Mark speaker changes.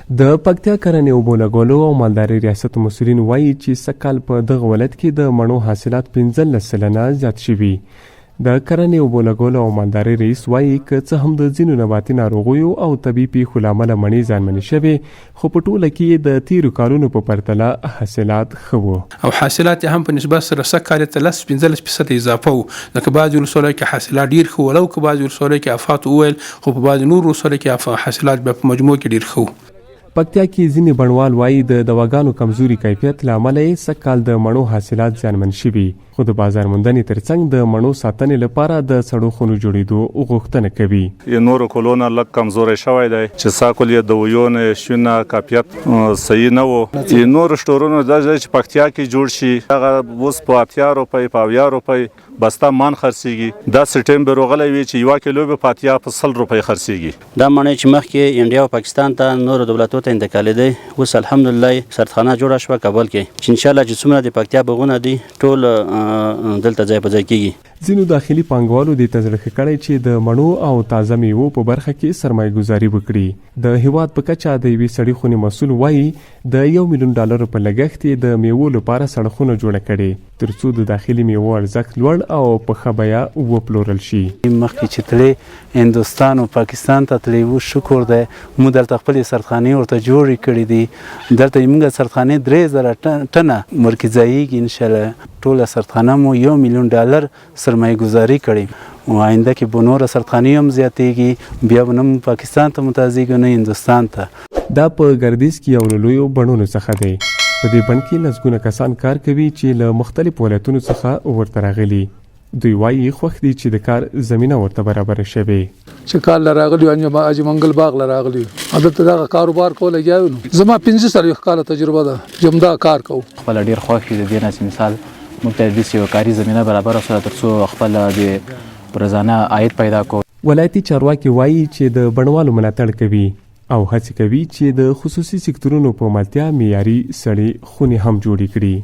Speaker 1: د پکتیا کرنې، اوبو لګولو او مالدارۍ ریاست مسؤلین وايي چې سږ کال په دغه ولایت کې د مڼو حاصلات 15% زیات شوي. د کرنې، اوبو لګولو او مالدارۍ رئیس وايي، که څه هم د ځینو نباتي ناروغیو او طبیعي پېښو له امله مڼې زیانمنې شوې، خو په ټوله کې یې د تېرو کالونو په پرتله حاصلات ښه وو.
Speaker 2: او حاصلات یې هم په نسبت سره سږ کال یې ته لس 15 فیصده اضافه وو، ځکه بعضې ولسوالیو کې حاصلات ډېر ښه وو، ولو که بعضې ولسوالیو کې افاتو وویل، خو په بعضې نورو ولسوالیو کې حاصلات بیا په مجموع کې ډېر ښه وو.
Speaker 1: پکتیا کې ځینې بڼوال وايي، د دواګانو کمزوري کیفیت له امله یې سږ کال د مڼو حاصلات زیانمن شوي، خو د بازار موندنې ترڅنګ د مڼو ساتنې لپاره د سړو خونو جوړېدو غوښتنه کوي.
Speaker 3: یې نورو کولو نه لږ کمزوری شوی دی چې ساکل یې د ویو نه شونه کافیت صحیح نه وو. یې نورو سټورونو دا چې پکتیا کې جوړ شي، هغه اوس په 80 روپۍ، په 70 روپۍ بسته مان خرڅیږي. دا سیټیم به روغلی وي چې یوه کیلو به په 80، په 100 روپۍ خرڅیږي.
Speaker 4: دا مڼې چې مخکې انډیا او پاکستان ته، نورو دولتو ته انتقالېدې، اوس الحمدلله سردخانه جوړه شوه کابل کې، چې انشاءالله چې څومره د پکتیا باغونه دي، ټول دلته ځای په ځای کېږي.
Speaker 1: ځینو داخلي پانګوالو دې ته زړه ښه کړی چې د مڼو او تازه میوو په برخه کې سرمایه ګذاري وکړي. د هیواد په کچه د یوې سړې خونې مسول وايي، د 1 میلیون ډالرو په لګښت یې د میوو لپاره سړخونه جوړه کړې، ترڅو د داخلي میوو ارزښت لوړ او په ښه بیه وپلورل شي.
Speaker 5: مخکې چې تلې، هندوستان او پاکستان ته تلې وو، شکر دی موږ دلته خپلې سردخانې ورته جوړې کړې دي. دلته موږ سردخانې 3000 ټنه ورکې ځایېږي. انشاءالله ټوله سردخانه مو 1 میلیون ډالر سرمایه ګذاري کړې او آینده کې به نوره سردخانې هم زیاتېږي. بیا به نه موږ پاکستان ته متازیږو، نه هندوستان ته.
Speaker 1: دا په ګردیز کې یو له لویو بڼونو څخه دی. په دې بڼ کې لسګونه کسان کار کوي چې له مختلفو ولایتونو څخه ورته راغلي. دوی وايي، خوښ دي چې د کار زمینه ورته برابره شوې.
Speaker 6: چې کال له راغلی یو، حاجي منګل باغ له راغلی یو او دلته دغه کاروبار کوو لګیا یو. نو زما 45 کاله تجربه ده چې همدا کار کوو.
Speaker 7: خپله ډېر خوښ یو د دې نه چې مثال موږ ته داسې یوه کاري زمینه برابره شوه، تر څو خپل د ورځانه عاید پیدا کړو.
Speaker 1: ولایتي چارواکي وايي چې د بڼوالو ملاتړ کوي او هڅې کوي چې د خصوصي سکتورونو په ملتیا معیاري سړې خونې هم جوړې کړي.